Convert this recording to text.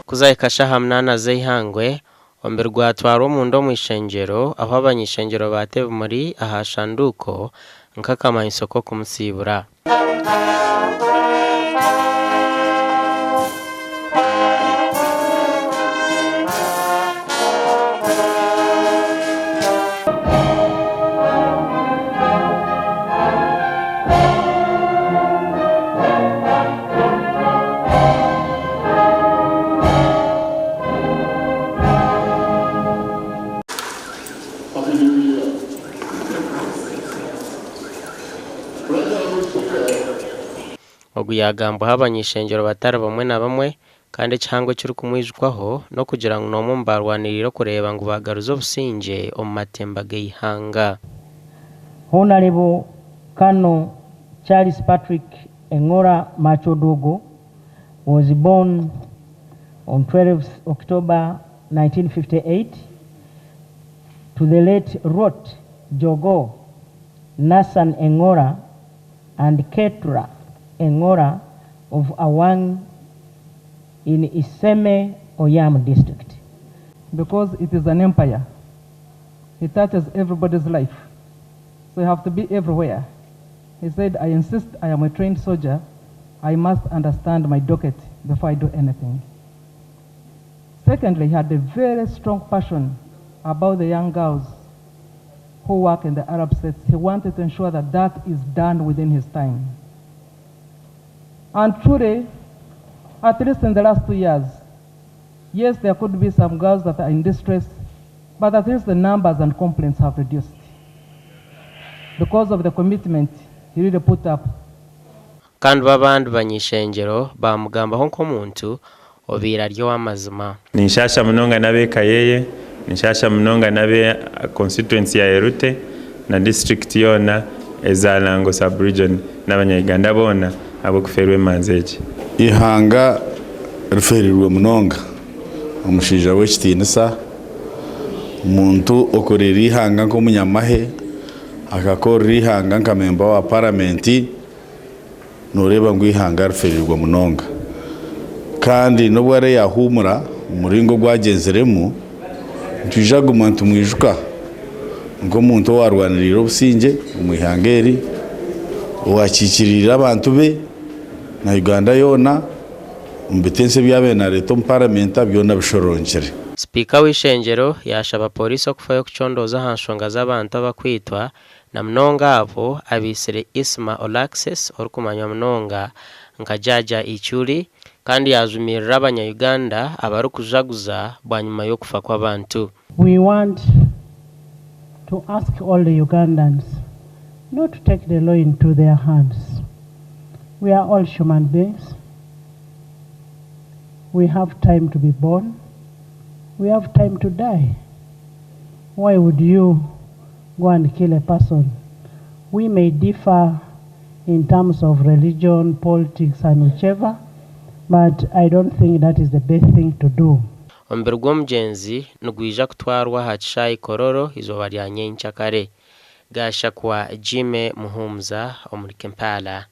Ku zaahika shaaha munaana z'eihangwe, omubiri gwatwarwa omunda omu ishengyero ahu abany'ishengyero baata ebimuri aha shanduuko nk'akamanyiso k'okumusiibura. Ogu yaagambwaho abany'eishengyero batari bamwe na bamwe kandi ekihango ekirikumwijukwaho n'okugira ngu n'omwe omu baarwaniriire okureeba ngu baagaruza obusingye omu matemba g'eihanga. Honarebo Colonel Charles Patrick Eng'ora Machodogo was born on 12th October 1958 to the late Rwot Jogo Nathan Eng'ora and Ketura Eng'ora of Awang in Iseme Oyam District. Because it is an empire, he touches everybody's life, so you have to be everywhere. He said, I insist I am a trained soldier, I must understand my docket before I do anything. Secondly, he had a very strong passion about the young girls who work in the Arab states. He wanted to ensure that that is done within his time. And truly, at least in the last 2 years, yes, there could be some girls that are in distress, but at least the numbers and complaints have reduced because of the commitment he really put up. Kandi bo abandi bany'eishengyero baamugambaho nk'omuntu obaire ari ow'amazima. Ninshaasha munonga n'ab'eka yeye, ninshaasha munonga n'abe constituency ya Erute na district yoona eza Lango sub-region n'abanya-Uganda boona ahabw'okufeerwa emanzi egi. Eihanga rifeereirwe munonga omushaija w'ekitiinisa, omuntu okoreire eihanga nk'omunyamahe, akakorera eihanga nka memba wa paramenti. Nooreeba ngu eihanga rifeereirwe munonga. Kandi n'obu araabe yaahuumura omu muringo ogu agyenziremu, nitwija kuguma nitumwijuka nk'omuntu owaarwaniriire obusingye omu ihanga eri, owaakiikiriire abantu be na Uganda yoona omu bitenso ebi yaabaire naareeta omu paramenta byona bishoronkire. Sipiika w'eishengyero yaashaba Pooriisi okufayo kucondooza aha nshonga z'abantu abakwitwa na munonga abo abaitsire Isma Olaxess orikumanywa munonga nka Jaaja Ichuli kandi yaajumirira abanya Uganda abarikujaguza bwanyima y'okufa kw'abantu. We want to ask all the Ugandans not to take the law into their hands. We are all human beings. We have time to be born. We have time to die. Why would you go and kill a person? We may differ in terms of religion, politics and whichever, but I don't think that is the best thing to do. Omubiri gw'omugyenzi nigwija kutwarwa aha kishaayi Kololo eizooba rya nyencakare. Gashakwa Jimmy Muhumuza omuri Kampala.